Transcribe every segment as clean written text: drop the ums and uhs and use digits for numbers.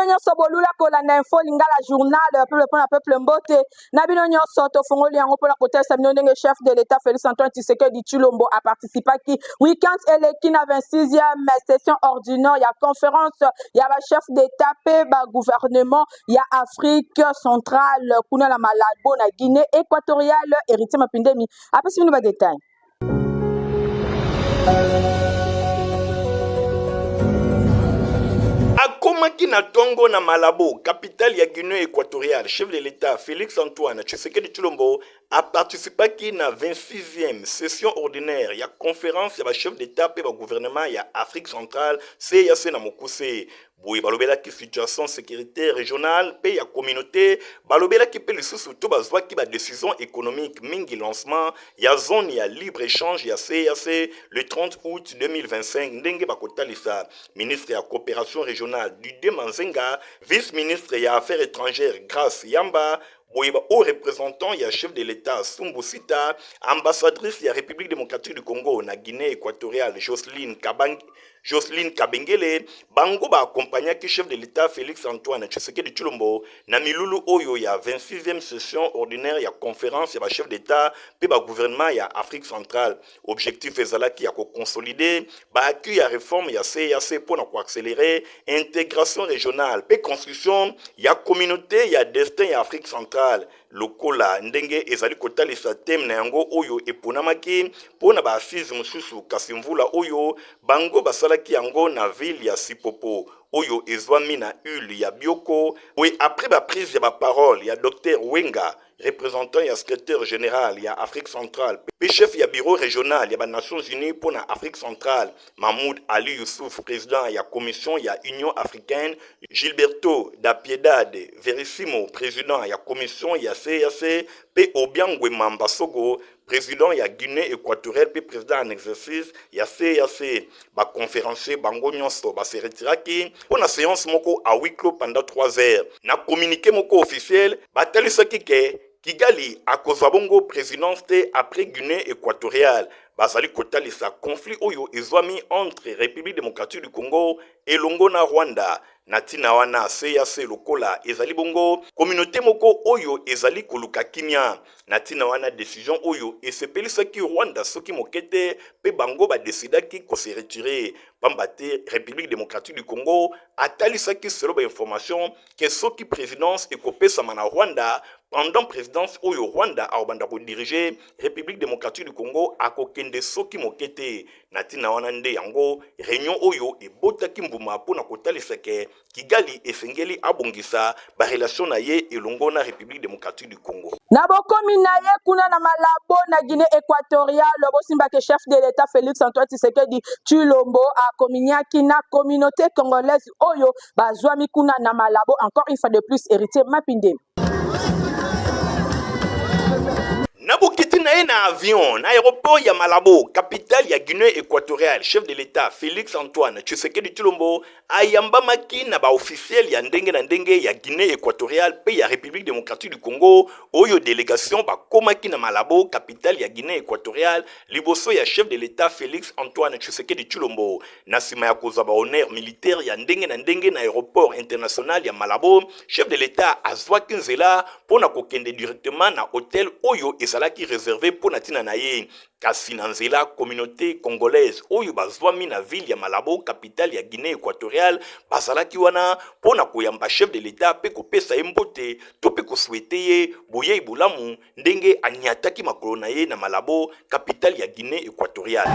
bino nyonso bolula kolanda Info Lingala Journal ya peuple mpona peuple. Mbote na bino nyonso. Tofongoli yango mpona kotalisa bino ndenge chef de l'État Félix Antoine Tshisekedi Tshilombo aparticipaki weekend eleki na 26e session ordinaire ya conférence ya bachef d'État mpe bagouvernement ya Afrique centrale kuna na Malabo, na Guinée équatoriale. Héritier Mapindemi apesi bino badetail. Akomaki na ntongo na Malabo, capitale ya Guinée équatoriale. Chef de l'État Félix Antoine Tshisekedi Tshilombo aparticipaki na 26e session ordinaire ya conférence ya bachef d'État mpe bagouvernement ya Afrique centrale, CEEAC na mokuse. Boye balobelaki situation sécurité régionale mpe ya communauté. Balobelaki mpe lisusu to bazwaki badécision économique mingi, lancement ya zone ya libre échange ya CEEAC le 30 août 2025. Ndenge bakotalisa, ministre ya coopération régionale Didier Manzenga, vice-ministre ya affaires étrangères Grâce Yamba, boye ba haut représentant ya chef de l'État Sumbu Sita, ambassadrice ya République démocratique du Congo na Guinée équatoriale Jocelyne Kabengele, bango baakompagnaki chef de l'État Félix Antoine Tshisekedi Tshilombo na milulu oyo ya 26e session ordinaire ya conférence ya bachef d'État mpe bagouvernement ya Afrique centrale. Objectif ezalaki ya koconsolider baacquis ya réforme ya CEEAC mpona koaccélérer intégration régionale mpe construction ya communauté ya destin ya Afrique centrale, lokola ndenge ezali kotalisa thème na yango oyo eponamaki mpo na baassise mosusu. Kasi mvula oyo bango basalaki yango na ville ya Sipopo oyo ezwami na île ya Bioko. Boye après baprise ya baparole ya Dr Wenga, représentant ya secrétaire général ya Afrique centrale mpe chef ya bureau régional ya banations unies mpo na Afrique centrale, Mahmoud Ali Youssouf, président ya commission ya Union africaine, Gilberto da Piedade Verissimo, président ya commission ya CEEAC, mpe Obiang Nguema Mbasogo, président ya Guinée équatoriale mpe président en exercice ya CEEAC, baconférencier bango nyonso base retiraki mpo na séance moko à huis clos pendant 3 heures. Na communiqué moko officiel, batalisaki ke Kigali akozwa bongo présidence te après Guinée équatoriale. Bazali kotalisa conflit oyo ezwami entre République démocratique du Congo elongo na Rwanda. Na ntina wana, CEEAC lokola ezali bongo communauté moko oyo ezali koluka kimia, na ntina wana décision oyo esepelisaki Rwanda soki moke te, mpe bango badesidaki kose retirer, pamba te République démocratique du Congo atalisaki selo bainformation ke soki présidence ekopesama na Rwanda, pendant présidence oyo Rwanda akobanda kodiriger République démocratique du Congo, akokende soki moke te. Na ntina wana nde yango réunion oyo ebotaki mbuma mpona kotalisa ke Kigali esengeli abongisa barelation na ye elongo na République démocratique du Congo. Na bokomi na ye kuna na Malabo, na Guinée équatoriale, bosimbaki chef de l'État Félix Antoine Tshisekedi Tshilombo akominiaki na communauté congolaise oyo bazwami kuna na Malabo. Encore une fois de plus, Héritier Mapindemi. Na bokiti na ye na avion na aéroport ya Malabo, capitale ya Guinée équatoriale, chef de l'État Félix Antoine Tshisekedi Tshilombo ayambamaki na baofficiel ya ndenge na ndenge ya Guinée équatoriale mpe ya République démocratique du Congo, oyo délégation bakomaki na Malabo, capitale ya Guinée équatoriale, liboso ya chef de l'État Félix Antoine Tshisekedi Tshilombo. Na nsima ya kozwa bahonneur militaire ya ndenge na ndenge na aéroport international ya Malabo, chef de l'État azwaki nzela mpo na kokende directement na hôtel oyo ezalaki réservé mpo na ntina na ye. Kasi na nzela, communauté congolaise oyo bazwami na ville ya Malabo, capitale ya Guinée équatoriale, bazalaki wana mpo na koyamba chef de l'État mpe kopesa ye mbote to mpe kosouhaiter ye boyei bolamu ndenge aniataki makolo na ye na Malabo, capitale ya Guinée équatoriale.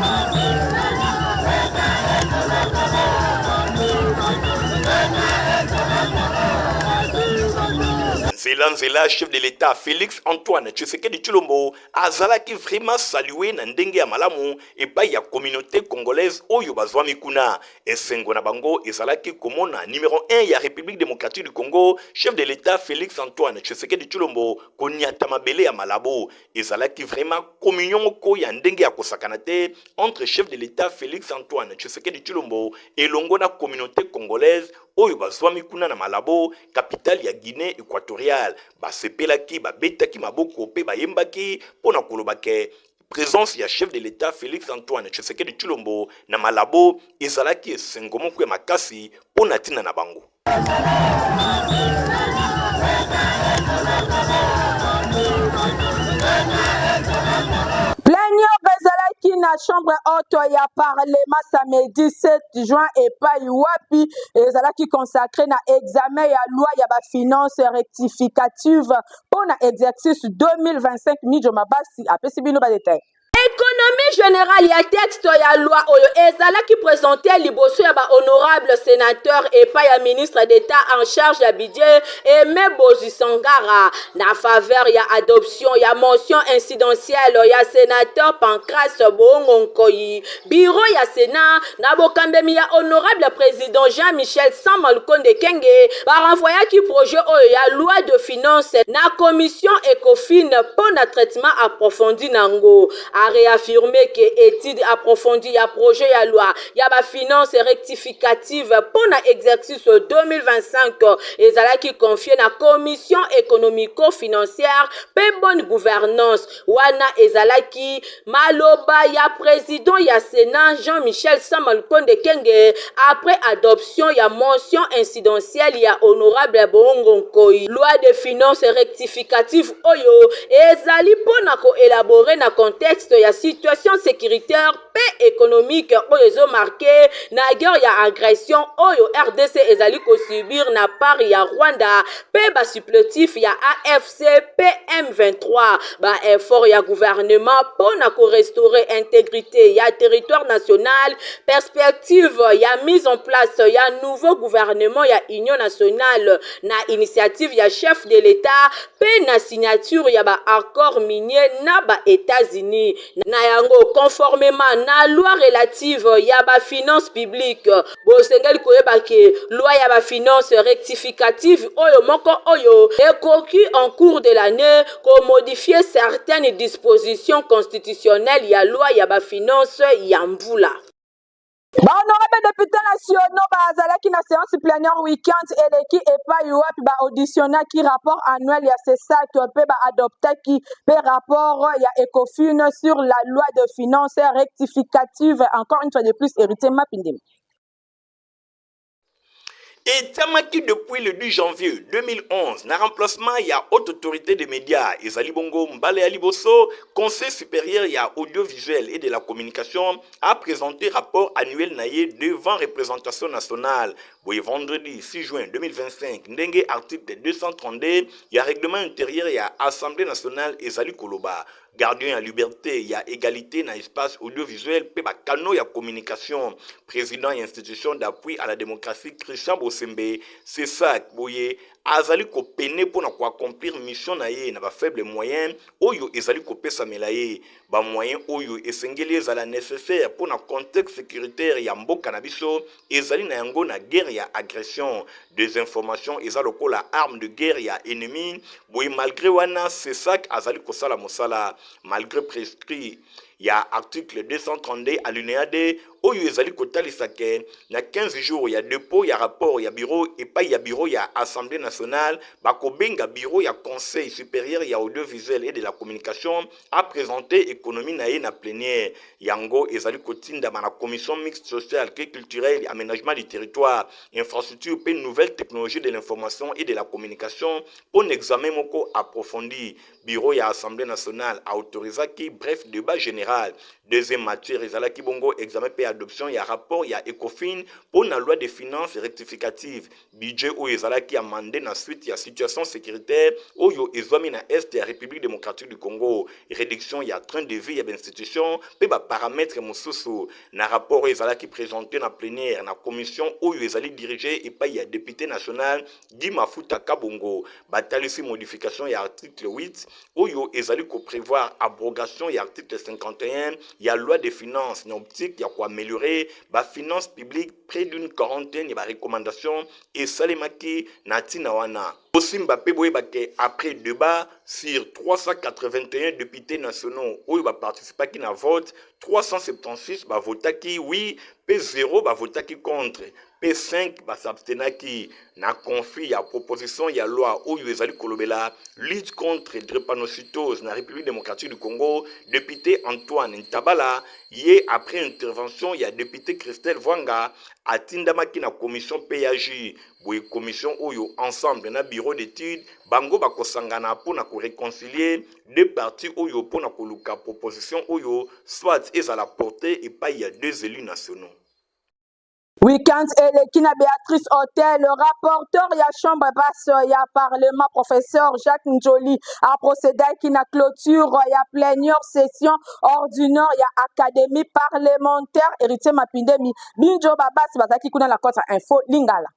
Nzela nzela, chef de l'État Félix Antoine Tshisekedi Tshilombo azalaki vraiment salué na ndenge ya malamu epai ya communauté congolaise oyo bazwami kuna. Esengo na bango ezalaki komona numéro 1 ya République démocratique du Congo, chef de l'État Félix Antoine Tshisekedi Tshilombo, koniata mabele ya Malabo. Ezalaki vraiment communion moko ya ndenge ya kosakana te entre chef de l'État Félix Antoine Tshisekedi Tshilombo elongo na communauté congolaise oyo bazwami kuna na Malabo, capitale ya Guinée équatoriale. Basepelaki, babetaki maboko mpe bayembaki mpo na koloba ke présence ya chef de l'État Félix Antoine Tshisekedi Tshilombo na Malabo ezalaki esengo moko ya makasi mpo na ntina na bango. Plénière ezalaki na chambre haute ya parlement samedi 7 juin epai wapi ezalaki consacré na examen ya loi ya bafinance rectificative mpo na exercice 2025. Mijo Mabasi apesi bino badetail. Économie générale ya texte ya loi oyo ezalaki présenté liboso ya bahonorable sénateur epai ya ministre d'État en charge ya budget, Aimé Boji Sangara, na faveur ya adoption ya motion incidentielle ya sénateur Pancras Bongo Nkoyi. Bureau ya Sénat na bokambemi ya honorable président Jean-Michel Sama Lukonde Kenge barenvoyaki projet oyo ya loi de finance na commission Ecofin mpo na traitement approfondi nango. A réaffirmé que étude approfondie ya projet ya loi ya bafinance rectificative mpo na exercice 2025 ezalaki confié na commission économico-financière mpe bonne gouvernance. Wana ezalaki maloba ya président ya Sénat, Jean-Michel Sama Lukonde Kenge, après adoption ya motion incidentielle ya honorable Bongo Nkoyi. Loi de finance rectificative oyo ezali mpona koélaborer na contexte ya situation sécuritaire mpe économique oyo ezomarquer na guerre ya agression oyo RDC ezali kosubir na part ya Rwanda mpe basupplétif ya AFC mpe M23, baeffort ya gouvernement mpo na korestaurer intégrité ya territoire national, perspective ya mise en place ya nouveau gouvernement ya union nationale na initiative ya chef de l'État mpe na signature ya baaccord minier na ba-États-Unis. Na yango, conformément na loi relative ya bafinance publique, bosengeli koyeba ke loi ya bafinance rectificative oyo moko oyo ekoki en cours de l'année komodifier certaines dispositions constitutionnelles ya loi ya bafinance ya mvula. Bahonorable député nationaux bazalaki na séance plénière weekend eleki epai wapi baauditionnaki rapport annuel ya CSAC mpe baadoptaki mpe rapport ya Ecofin sur la loi de finances rectificative. Encore une fois de plus, Héritier Mapindemi. Etiamaki depuis le 10 janvier 2011 na remplacement ya Haute Autorité des médias, ezali bongo mbala ya liboso Conseil supérieur ya audiovisuel et de la communication a présenté rapport annuel na ye devant représentation nationale. Boye vendredi 6 juin 2025, ndenge article 232 ya règlement intérieur ya Assemblée nationale ezali koloba, gardien ya liberté, ya égalité na espace audiovisuel mpe bacanaux ya communication, président ya institution d'appui à la démocratie, Christian Bosembe, CSAC boye azali kopeiner mpona koaccomplir mission na ye na bafaible moyen oyo ezali kopesamela ye. Bamoyen oyo esengeli ezala nécessaire mpona contexte sécuritaire ya mboka na biso ezali na yango na guerre ya agression, désinformation eza lokola arme de guerre ya ennemi. Boye malgré wana, CSAC azali kosala mosala malgré prescrit ya article 232 alinéa 2 oyo ezali kotalisa ke na 15 jours ya dépôt ya rapport ya bureau epai ya bureau ya Assemblée nationale, bakobenga bureau ya Conseil supérieur ya audiovisuel et de la communication a présenté économie na ye na plénière. Yango ezali kotindama na commission mixte sociale et culturelle, aménagement du territoire, infrastructure mpe nouvelle technologie de l'information et de la communication mpo na examen moko approfondi. Bureau ya Assemblée nationale autorisaki bref débat général. Deuxième matière ezalaki bongo examen mpe adoption ya rapport ya Ecofin mpo na loi de finances rectificative, budget oyo ezalaki amendé na suite ya situation sécuritaire oyo ezwami na est ya République démocratique du Congo, réduction ya train de vie ya bainstitution mpe baparamètre mosusu. Na rapport oyo ezalaki présenté na plénière na commission oyo ezali dirigé epai ya député national Guy Mafuta Kabongo, batalisi modification ya article 8 oyo ezali koprévoir abrogation ya article 51 ya loi de finances na optique ya koaméliorer bafinance publique. Près d'une quarantaine ya barecommandation esalemaki na ntina wana. Bosimba mpe boyeba ke après débat Sur 381 députés nationaux oyo baparticipaki na vote, 376 bavotaki oui mpe 0 bavotaki contre mpe 5 basabstenaki. Na conflit ya proposition ya loi oyo ezali kolobela lutte contre drépanocytose na République démocratique du Congo, député Antoine Ntabala ye, après intervention ya député Christelle Vwanga, atindamaki na commission PAJ. Boye commission oyo ensemble na bureau d'étude, bango bakosangana mpona koréconcilier deux parties oyo mpona koluka proposition oyo soit ezala porte epai ya deux élus nationaux. Weekend eleki na Béatrice Hotel, rapporteur ya chambre basse ya parlement, professeur Jacques Njoli, aprocédaki na clôture ya plénière session ordinaire ya académie parlementaire. Héritier Mapindemi Binjo Babasi bazalaki kuna na Contre Info Lingala.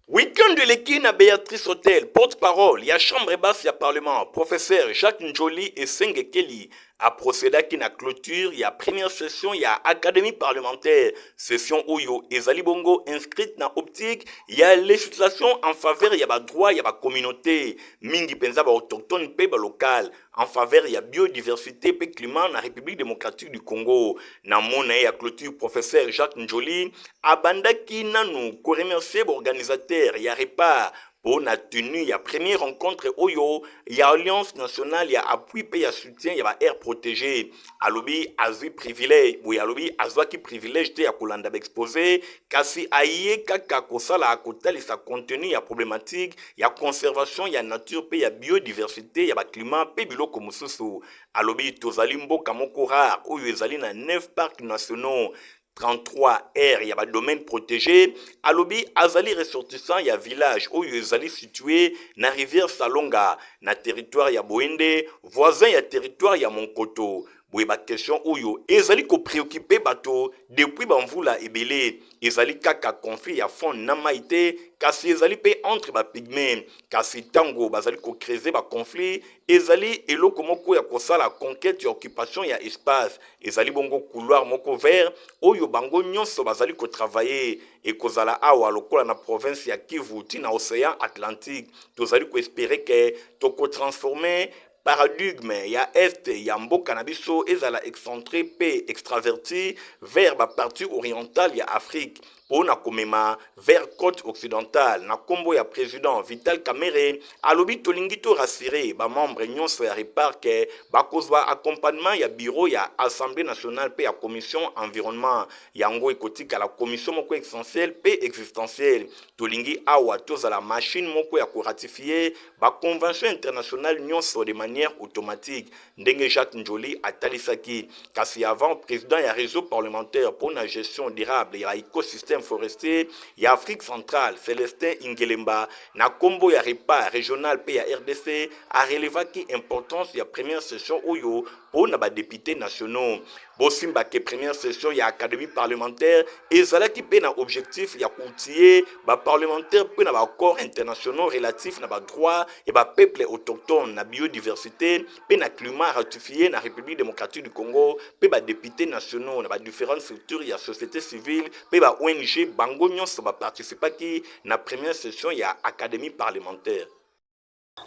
Week-end eleki na Béatrice Hotel, porte-parole ya chambre basse ya parlement, professeur Jacques Njoli Esengekeli, aprocédaki na clôture ya première session ya académie parlementaire. Session oyo ezali bongo inscrite na optique ya législation en faveur ya badroit ya bacommunauté, mingi mpenza baautochtone mpe balocale, en faveur ya biodiversité mpe climat na République démocratique du Congo. Na mona ye ya clôture, professeur Jacques Njoli abandaki nanu koremercier baorganisateur ya REPAR mpo na tenue ya première rencontre oyo ya Alliance nationale ya appui mpe ya soutien ya baaire protégée. Alobi azwi privilège boye, alobi azwaki privilège te ya kolanda baexposé, kasi aye kaka kosala kotalisa contenu ya problématique ya conservation ya nature mpe ya biodiversité, ya baclimat mpe biloko mosusu. Alobi tozali mboka moko rare oyo ezali na 9 parcs nationaux, 33 aire ya badomaine protégé. Alobi azali ressortissant ya village oyo ezali situé na rivière Salonga, na territoire ya Boende, voisin ya territoire ya Monkoto. Boye baquestion oyo ezali kopréoccuper bato depuis bamvula ebele ezali kaka conflit ya faune na mai te, kasi ezali mpe entre bapygmées. Kasi ntango bazali kocreuser baconflit, ezali eloko moko ya kosala conquête ya occupation ya espace. Ezali bongo couloir moko vert oyo bango nyonso bazali kotravailler, ekozala awa lokola na province ya Kivu ntina océan Atlantique. Tozali koespérer ke tokotransformer paradigme ya est ya mboka na biso ezala excentré mpe extraverti vers bapartie orientale ya Afrique mpo na komema vers côte occidentale. Na nkombo ya président Vital Kamerhe, alobi tolingi torassurer bamembre nyonso ya REPAR ke bakozwa accompagnement ya bureau ya Assemblée nationale mpe ya commission environnement. Yango ekotikala commission moko essentielle mpe existentielle. Tolingi awa tozala machine moko ya koratifier baconvention internationale nyonso de manière automatique, ndenge Jacques Njoli atalisaki. Kasi avant, président ya réseau parlementaire mpo na gestion durable ya écosystème forestier ya Afrique centrale, Célestin Ingelemba, na nkombo ya REPAR régional mpe ya RDC, arelevaki importance ya première session oyo mpo na badéputé nationaux. Bosimbake première session ya académie parlementaire ezalaki mpe na objectif ya koutiller baparlementaire mpe na baaccord internationaux relatif na badroit ya bapeuple autochtone, na biodiversité mpe na climat ratifié na République démocratique du Congo. Mpe badéputé nationaux na badifférentes structures ya société civile mpe ba ONG, bango nyonso baparticipaki na première session ya académie parlementaire.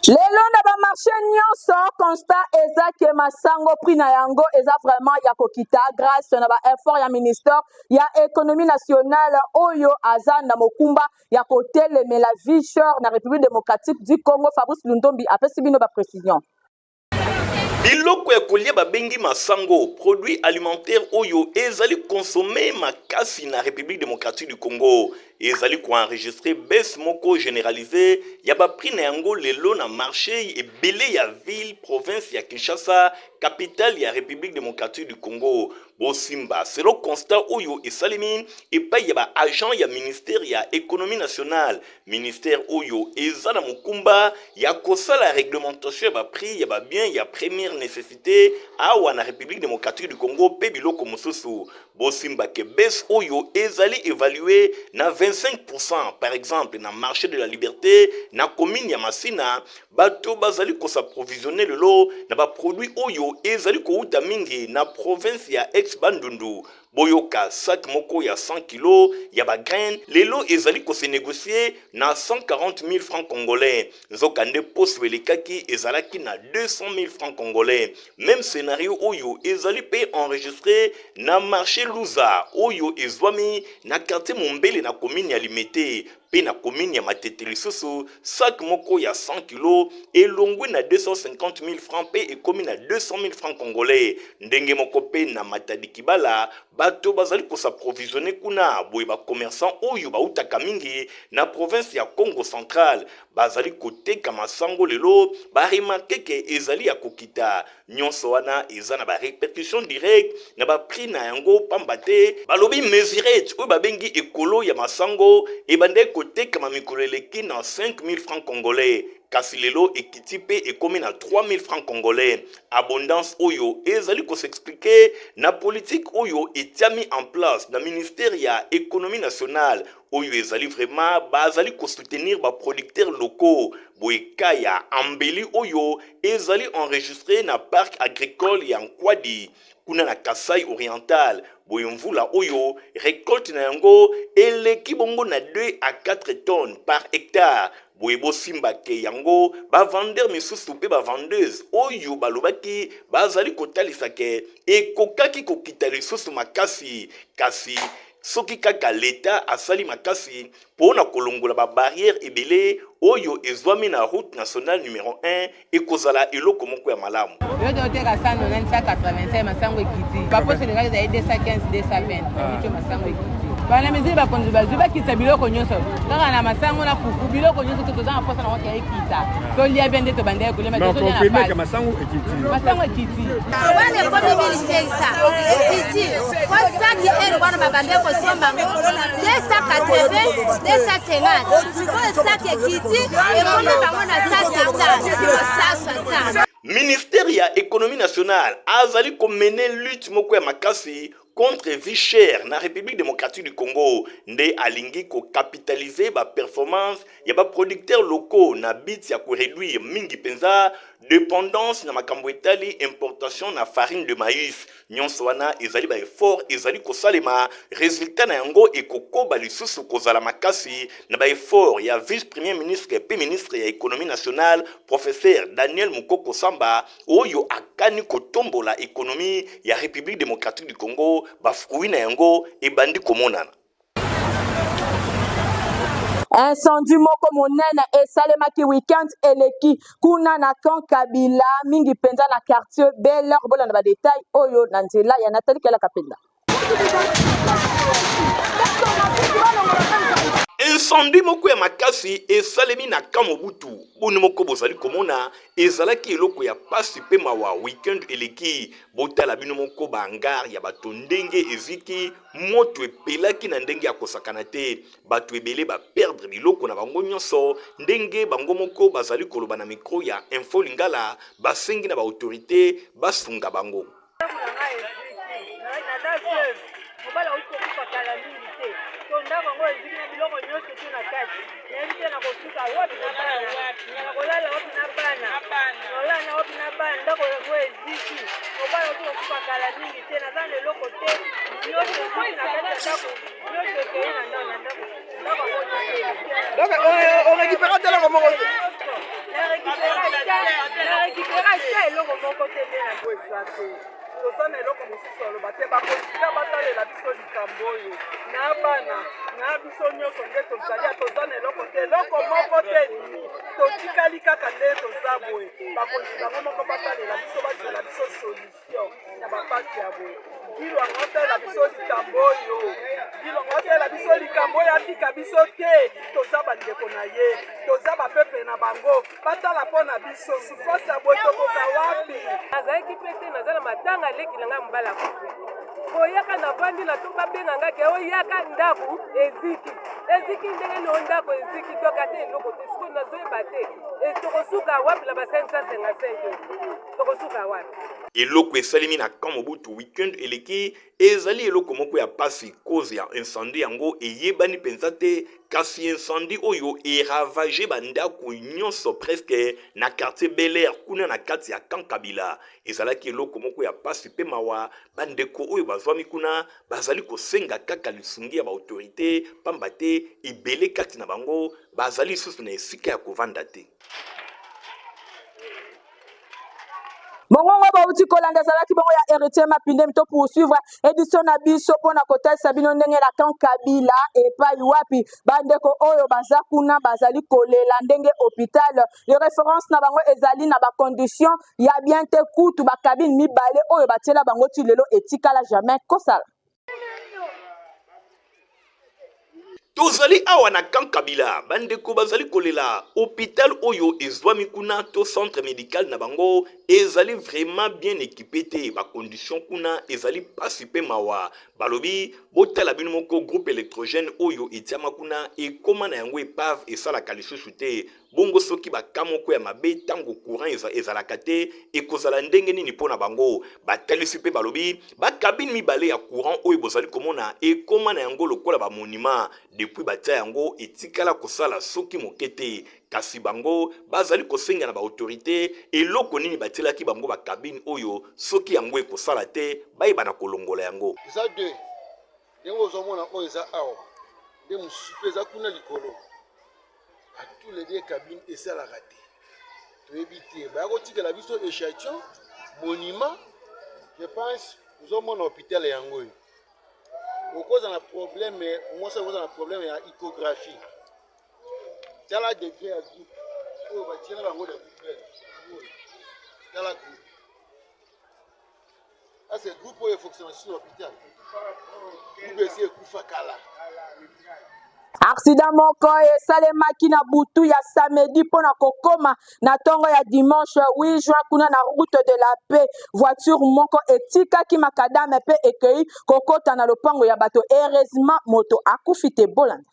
Lelo na bamarché nyonso, constat eza ke masango, prix na yango eza vraiment ya kokita grâce na baeffort ya ministère ya économie nationale oyo aza na mokumba ya kotelemela vie chère na République démocratique du Congo. Fabrice Lundombi apesi bino baprécision. Biloko ya kolia babengi masango, produit alimentaire oyo ezali consommé makasi na République démocratique du Congo, ezali koenregistrer baisse moko généralisée ya baprix na yango lelo na marché ebele ya ville province ya Kinshasa, capitale ya République démocratique du Congo. Bosimba, selon constat oyo esalemi epai ya baagent ya ministère ya économie nationale, ministère oyo eza na mokumba ya kosala réglementation ya baprix ya babien ya première nécessité awa na République démocratique du Congo mpe biloko mosusu. Bosimba ke baisse oyo ezali évalué na 25. Par exemple, na marché de la Liberté, na commune ya Masina, bato bazali kos'approvisionner lelo na baproduit oyo ezali kouta mingi na province ya ex Bandundu. Boyoka, sac moko ya 100 kilos ya ba graines lelo ezali ko se negocier na 140 000 francs congolais, nzokande poso elekaki ezalaki na 200 000 francs congolais. Meme scenario oyo ezali pe enregistre na marché Luza oyo ezwami na quartier Mombele na commune ya Limete pe na commune ya Matete lisusu, sac moko ya 100 kilos elongwe na 250 000 francs pe ekomi na 200 000 francs congolais. Ndenge moko pe na Matadi Kibala, bato bazali ko s'approvisionner kuna, boye ba commerçants oyo bautaka mingi na province ya Kongo Central bazali koteka masango lelo ba remarquer ke ezali ya kokita. Nionso wana eza na ba repercussions directes na ba prix na yango pamba te balobi mesurette oyo babengi ekolo ya masango ebandaki kotekama mikolo eleki na 5000 francs congolais kasi lelo ekiti mpe ekomi na 3000 francs congolais. Abondance oyo ezali ko s'expliquer na politique oyo etiami en place na ministère ya economie nationale oyo ezali vraiment bazali ko soutenir ba producteurs locaux. Boye cas ya Ambeli oyo ezali enregistre na parc agricole ya Nkwadi kuna na Kasai Oriental. Boye mvula oyo recolte na yango eleki bongo na 2 à 4 tonnes par hectare. Boye bosimba ke yango ba vendeurs misusu pe ba vendeuses oyo balobaki bazali kotalisa ke ekokaki kokita lisusu makasi, kasi soki kaka l'Etat asali makasi po na kolongola ba barrières ebele oyo ezwami na route nationale numero 1, ekozala eloko moko ya malamu. Yo toteka 190 185 masango ekiti baposo elekaki ezali 215 220 nabico masango ekiti bana mizili bakonzi bazwi bakitisa biloko nyonso kaka na masango na fufu biloko nyonso to toza na mposa nango ke ekita tolia bien nde tobandaki kolia masango ekiti masango ekiti wana ekomi 1500 ekiti po saki ere wana babandaki kosomba yango 280 250 sikoyo saki ekiti ekomi bango na 170 160. Ministère ya Economie nationale azali ko mener lutte moko ya makasi contre vie chère na Republique democratique du Congo nde alingi ko capitaliser ba performances ya ba producteurs locaux na but ya ko reduire mingi penza dependance na makambo etali importation na farine de maïs. Nyonso wana ezali ba efforts ezali kosalema, resultat na yango ekokoba lisusu kozala makasi na ba efforts ya vice-premier ministre mpe ministre ya Economie nationale, Professeur Daniel Mukoko Samba, oyo akani kotombola economie ya Republique democratique du Congo, ba fruits na yango ebandi komonana. Incendie moko monene esalemaki weekend eleki kuna na camp Kabila, mingi mpenza na quartier Bel Air. Bolanda ba detail oyo na nzela ya Nathalie Kela Kapenda. Incendie moko ya makasi esalemi na camp Mobutu. Boni moko bozali komona, ezalaki eloko ya pasi pe mawa weekend eleki. Botala bino moko ba hangar ya bato ndenge eziki. Moto epelaki na ndenge ya kosakana te. Bato ebele ba perdre biloko na bango nyonso, ndenge bango moko bazali koloba na micro ya Info Lingala, basengi na ba autorites basunga bango. Ndako na ngai eziki, naza veuve, mobali auti kokufa kala mingi te, to ndako yango eziki na biloko nyonso tu na kati, nayebi te nakosuka wapi na bana, nakolala wapi na bana, nakolala wapi na bana, ndako yango eziki, mobali auti kokufa kala mingi te, naza na eloko te, nyonso eziki na kati ya ndako, nyonso ekei na ndako, na ndako, ndako yango Donc, on récupérera te eloko moko te. Na récupéra te, na récupéra te eloko moko te nde na eza te. Toza na eloko mosusu aloba te, bapolitika batalela biso likambo oyo na bana na biso nyonso nde tozali, toza na eloko te, eloko moko te ebimi, totikali kaka nde toza boye. Bakonzi bango moko batalela biso, bazwela biso solution na bapasi ya boye. Gilwango atala biso likambo oyo, Gilwango atala biso likambo oyo, atika biso te, toza bandeko na ye, toza bapeple na bango, batala mpo na biso, souffrance ya boye tokoka wapi? Nazalaki mpe te, naza na matanga, leki na ngai mobali akufi, koyaka navandi na to babenga ngai ke oyaka ndako eziki, eziki ndenge nini? Ndako eziki toka te eloko te, sikoyo nazoyeba te tokosuka wapi na ba 555, tokosuka wapi? Eloko esalemi na camp Mobutu week-end eleki ezali eloko moko ya pasi, cause ya incendie yango eyebani penza te. Kasi incendie oyo e ravager ba ndaku nionso presque na quartier Bel Air kuna na kati ya camp Kabila. Ezalaki eloko moko ya pasi pe mawa, ba ndeko oyo bazwami kuna bazali kosenga kaka lisungi ya ba autorites pamba te ebele kati na bango bazali lisusu na esika ya kovanda te. Mongongo bauti kolanda ezalaki bongo ya Heritier Mapinde. To poursuivre édition na biso mpo na kotalisa bino ndenge na camp Kabila epai wapi bandeko oyo baza kuna bazali kolela ndenge hôpital de référence na bango ezali na ba condition ya bien te, kutu ba cabine mibale oyo batiela bango ti lelo etikala jamais kosala. Tozali awa na camp Kabila, bandeko bazali kolela hopital oyo ezwami kuna to centre medical na bango ezali vraiment bien equipe te, ba conditions kuna ezali pasi pe mawa. Balobi botala bino moko groupe electrogène oyo etiama kuna ekoma na yango epave esalaka lisusu te. Bongo soki ba cas moko ya mabe tango courant ezalaka te ekozala ndenge nini mpo na bango? Batalisi mpe balobi ba cabine mibale ya courant oyo bozali komona ekoma na yango lokola ba monument depuis batia yango etikala kosala soki moke te. Kasi bango bazali kosenga na ba autorites eloko nini batielaki bango ba cabine oyo soki yango ekosala te bayeba na kolongola yango. Eza deux ndenge ozomona oyo eza awa nde mosusu mpe eza kuna likolo. À tous les deux cabines esalaka te, toyebi te baya kotikela biso échantillon monument. Je pense ozomona hôpital yango oyo okoza na problème, mwasi okoza na problème ya échographie. Tala degré ya groupe oyo batiela bango na groupe, tala groupe ase groupe oyo efonctionne sur hôpital, groupe esi ekufa kala. Accident moko esalemaki na butu ya samedi mpo na kokoma na ntongo ya dimanche 8 juin kuna na route de la paix. Voiture moko etikaki makadame mpe ekei kokota na lopango ya bato. Heureusement moto akufi te. Bolanda.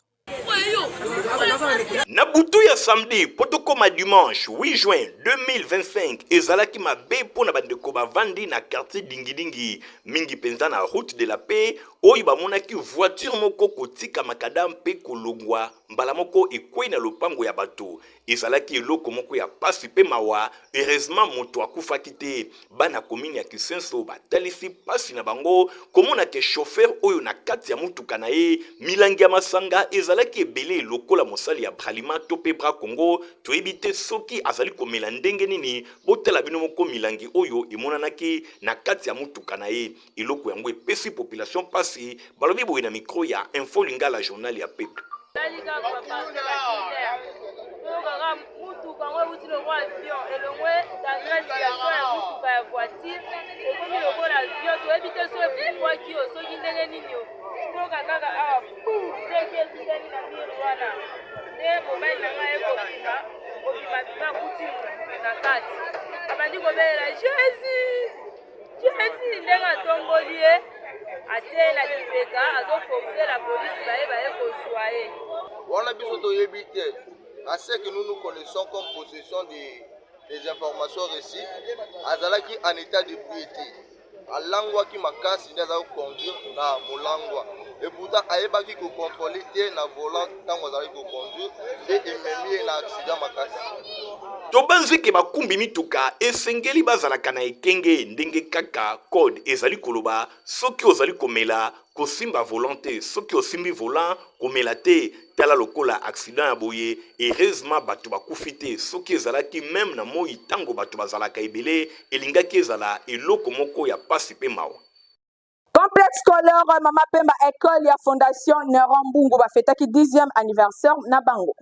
Na butu ya samedi mpo tokoma dimanche 8 juin 2025 ezalaki mabe mpo na bandeko bavandi na quartier Dingidingi, mingi mpenza na route de la paix, oyo bamonaki voiture moko kotika makadam mpe kolongwa mbala moko ekwei na lopango ya bato. Ezalaki eloko moko ya pasi mpe mawa, heureusement moto akufaki te. Bana commune ya Kisenso batalisi pasi na bango komona ke chauffeur oyo na kati ya motuka na ye milangi ya masanga ezalaki ebele lokola mosali ya Bralima to pe Bracongo, toyebi te soki azali komela ndenge nini. Botala bino moko milangi oyo emonanaki na kati ya motuka na ye. Eloko yango epesi population pasi, balobi boye na micro ya Info Lingala journal ya peuple. Mutuka yango euti lokola avion, elongwe tendresse ya son ya mutuka ya voiture ekomi lokola avion, toyebi te so epumbwaki yo soki ndenge nini yo toyoka kaka awa ndenge etutani na mire wana nde mobali na ngai ekobima kobima bima akuti na kati abandi kobelela Jesus Jesus, ndenge atomboli ye atie na lipeka azoforce la polisi baye baye kozwa ye wana. Biso toyebi te. À ce que nous nous connaissons comme possession des informations reçues, azalaki en état d'ébriété, alangwaki makasi nde azalaki koconduire na molangwa, et pourtant ayebaki kocontrôle te na volant. Ntango azalaki koconduire nde ememi ye na accident makasi. Tobanzi ke bakumbi mituka esengeli bazalaka na ekenge ndenge kaka code ezali koloba, soki ozali komela kosimba volant te, soki osimbi volant komela te. Tala lokola accident ya boye, heureusement bato bakufi te. Soki ezalaki meme na moi ntango bato bazalaka ebele, elingaki ezala eloko moko ya pasi pe mawa. Complexe scolaire Mama Pemba, école ya Fondation Neuron Mbungu, bafetaki 10e anniversaire na bango.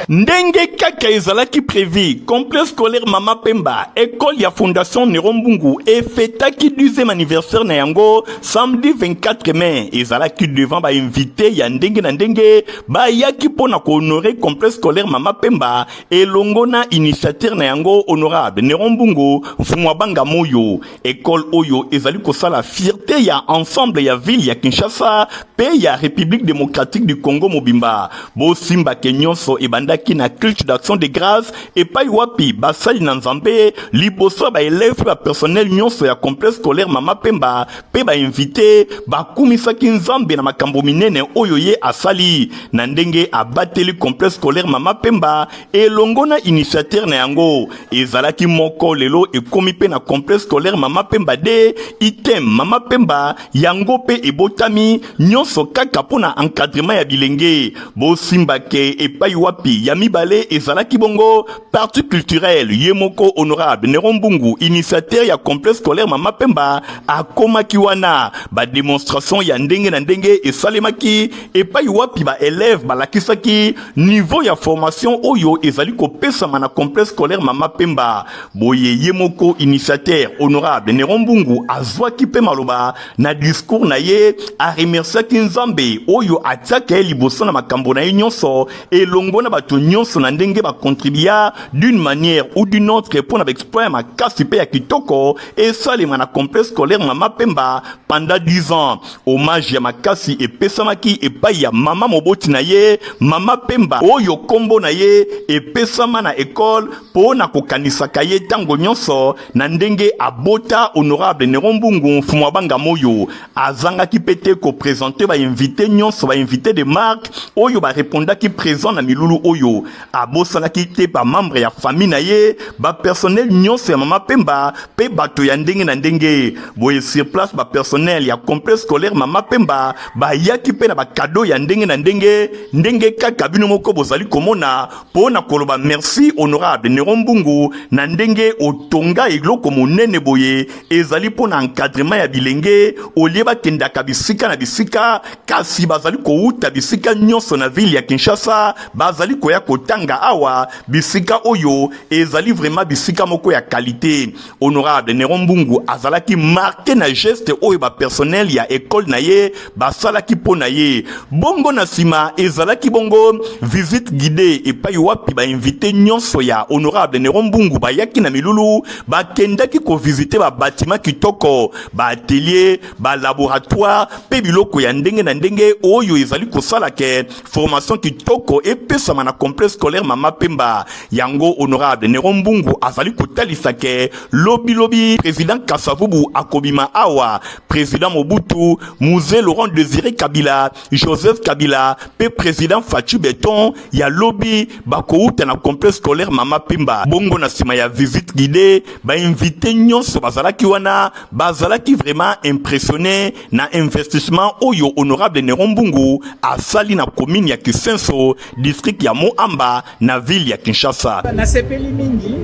Ndenge kaka ezalaki prévu, complexe scolaire Mama Pemba, école ya Fondation Neron Mbungu efetaki 10e anniversaire na yango samedi 24 mai. Ezalaki devant ba invité ya ndenge na ndenge bayaki mpo na kohonorer complexe scolaire Mama Pemba elongo na initiateur na yango honorable Neron Mbungu Mfumu Banga Moyo. École oyo ezali kosala fierté ya ensemble ya ville ya Kinshasa pe ya République démocratique du Congo mobimba. Bosimbake nyonso ebandaki. Ayaki na culte d'action de grâce epai wapi basali na Nzambe liboso ya ba elèves mpe ba personnel nyonso ya complexe scolaire Mama Pemba mpe ba invites bakumisaki Nzambe na makambo minene oyo ye asali na ndenge abateli complexe scolaire Mama Pemba elongo na initiateur na yango. Ezalaki moko lelo ekomi mpe na complexe scolaire Mama Pemba de item Mama Pemba yango mpe ebotami nyonso kaka mpo na encadrement ya bilenge. Bosimba ke epai wapi ya mibale ezalaki bongo parti culturel. Ye moko honorable Nero Mbungu, initiateur ya complexe scolaire Mama Pemba, akomaki wana. Ba demonstration ya ndenge na ndenge esalemaki epai wapi ba elèves balakisaki niveau ya formation oyo ezali kopesama na complexe scolaire Mama Pemba. Boye ye moko initiateur honorable Nero Mbungu azwaki mpe maloba na discours na ye, aremerciaki Nzambe oyo atiaka ye liboso na makambo na ye nyonso elongo na bato nyonso na ndenge bacontribua d'une manière ou d'une autre mpo na baexploit ya makasi mpe ya kitoko esalema na complexe scolaire Mama Pemba pendant 10 ans. Hommage ya makasi epesamaki epai ya mama moboti na ye Mama Pemba oyo kombo na ye epesama na ekole mpo na kokanisaka ye ntango nyonso na ndenge abota honorable Nero Mbungu Mfumu Abanga Moyo. Azangaki mpe te kopresente bainvite nyonso, bainvite de marque oyo barepondaki présent na milulu oyo. Abosanaki te bamembre ya famille na ye, bapersonnel nyonso ya Mama Pemba mpe bato ya ndenge na ndenge. Boye sur place bapersonnel ya complexe scolaire Mama Pemba bayaki mpe na bakado ya ndenge na ndenge, ndenge kaka bino moko bozali komona, mpo na koloba merci honorable Nero Mbungu na ndenge otonga eloko monene boye ezali mpo na encadrement ya bilenge olie bakendaka bisika na bisika, kasi bazali kowuta bisika nyonso na ville ya Kinshasa, bazali koya kotanga awa bisika oyo ezali vraiment bisika moko ya qualité. Honorable Nero Mbungu azalaki marqué na geste oyo ba personnel ya école na ye basalaki mpo na ye. Bongo na nsima ezalaki bongo visite guidée epai wapi ba invité nyonso ya honorable Nero Mbungu bayaki na milulu, bakendaki kovisite ba bâtiment kitoko, ba atelier, ba laboratoire mpe biloko ya ndenge na ndenge oyo ezali kosala ke formation kitoko epesama na complexe scolaire Mama Pemba. Yango honorable Nero Mbungu azali kotalisa ke lobi lobi président Kasavubu akobima awa, président Mobutu, Mzee Laurent Désiré Kabila, Joseph Kabila pe président Fatshi Beton ya lobi bakouta na complexe scolaire Mama Pemba. Bongo na nsima ya visite guidée, ba invité nyonso bazalaki wana bazalaki vraiment impressionné na investissement oyo honorable Nero Mbungu asali na commune ya Kisenso, district ya Moamba, na ville ya Kinshasa. Nasepeli mingi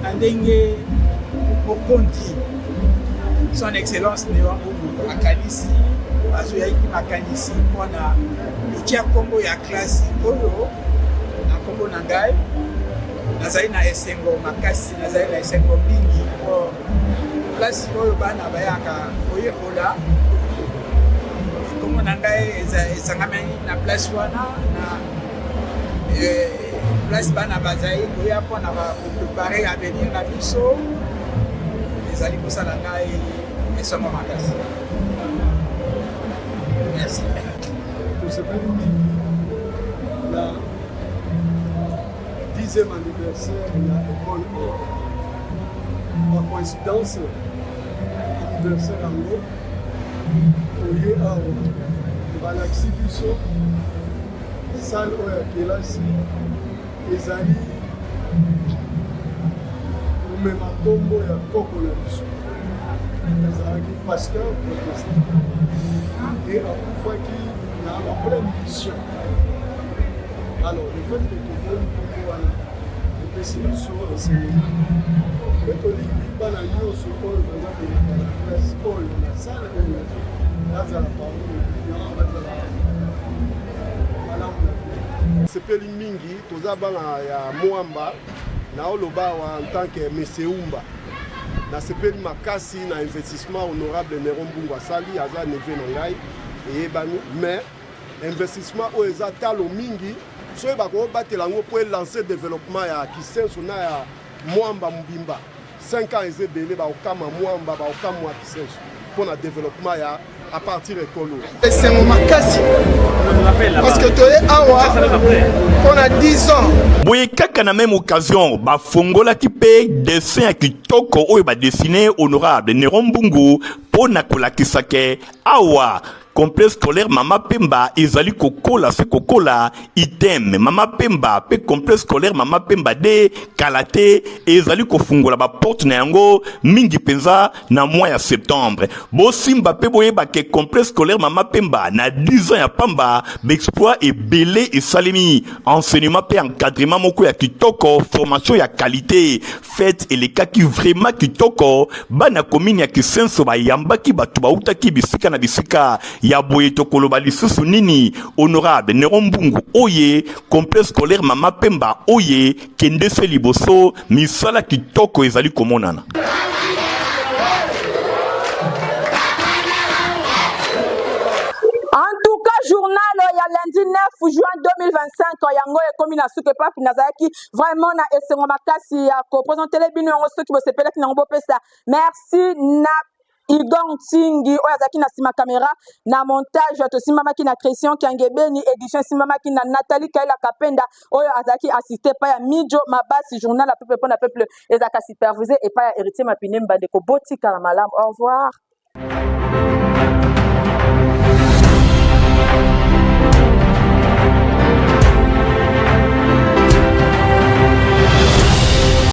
na ndenge mokonzi Son Excellence Nero Mbungu akanisi, azoyaki makanisi mpona kotia nkombo ya klasi oyo na nkombo na ngai. Nazali na esengo makasi, nazali na esengo mingi mpo place oyo bana bayaka koyekola, nkombo na ngai esangamani na place wana, na place bana bazali koya mpona koprépare avenir na biso. Ezali kosala ngai esengo makasi. Merci. Tosepeli mingi na 10e anniversaire ya école oyo. Par coïncidence, anniversaire yango toye awa, balakisi biso salle oyo ya kelasi ezali komema nkombo ya koko na biso. Azalaki pasteur protestant et akufaki na en pleine mission. Alors le fait que tomoni nkombo wana epesi biso esengo mpe tolingi bana nyonso oyo baza koleka na classe oyo, na salle oyo, bazala parmi les brillants, bazala malamu na Sepeli mingi, toza bana ya Mwamba. Naoloba awa en tant que monsieur Umba, nasepeli makasi na investissement honorable Nero Mbungu asali. Aza neveu na ngai, eyebani, mais investissement oyo eza talo mingi. Soki bakobatela yango mpo elance développement ya Kisenso na ya Mwamba mobimba, 5 ans eza ebele, bakokama Mwamba, bakokamwa Kisenso mpo na développement ya à partir ekolo. Esengo makasi parce que que toye awa mpo na 10 ans. Boye kaka na meme occasion bafongolaki mpe dessin ya kitoko oyo badessine honorable Neron Mbungu mpo na kolakisa ke awa complexe scolaire Mama Pemba ezali kokola se kokola. Item Mama Pemba mpe complexe scolaire Mama Pemba de kala te ezali kofungola baporte na yango mingi mpenza na mois ya septembre. Bosimba mpe boyeba ke complexe scolaire Mama Pemba na 10 ans ya pamba, baexploit ebele esalemi, enseignement mpe encadrement moko ya kitoko, formation ya qualité. Fete elekaki vraiment kitoko, bana commune ya Kisenso bayambaki bato bautaki bisika na bisika ya boye. Tokoloba lisusu nini? Honorable Neron Mbungu oye, complexe scolaire Mama Pemba oye, kende se liboso, misala kitoko ezali komonana. En tout cas, journal ya lundi 9 juin 2025 yango ekomi na suka. Epapi nazalaki vraiment na esengo makasi ya kopresentele bino yango. Soki bosepelaki nango, bopesa merci na Igor Ntingi oyo azalaki na nsima kamera na montage. Tosimbamaki na Christian Kiangebeni, édition esimbamaki na Nathalie Kaila Kapenda oyo azalaki assisté epai ya Mijo Mabasi. Journal ya peuple mpo na peuple ezalaka supervisé epai ya Héritier Mapine. Mbandeko, botikala malamu, au revoir.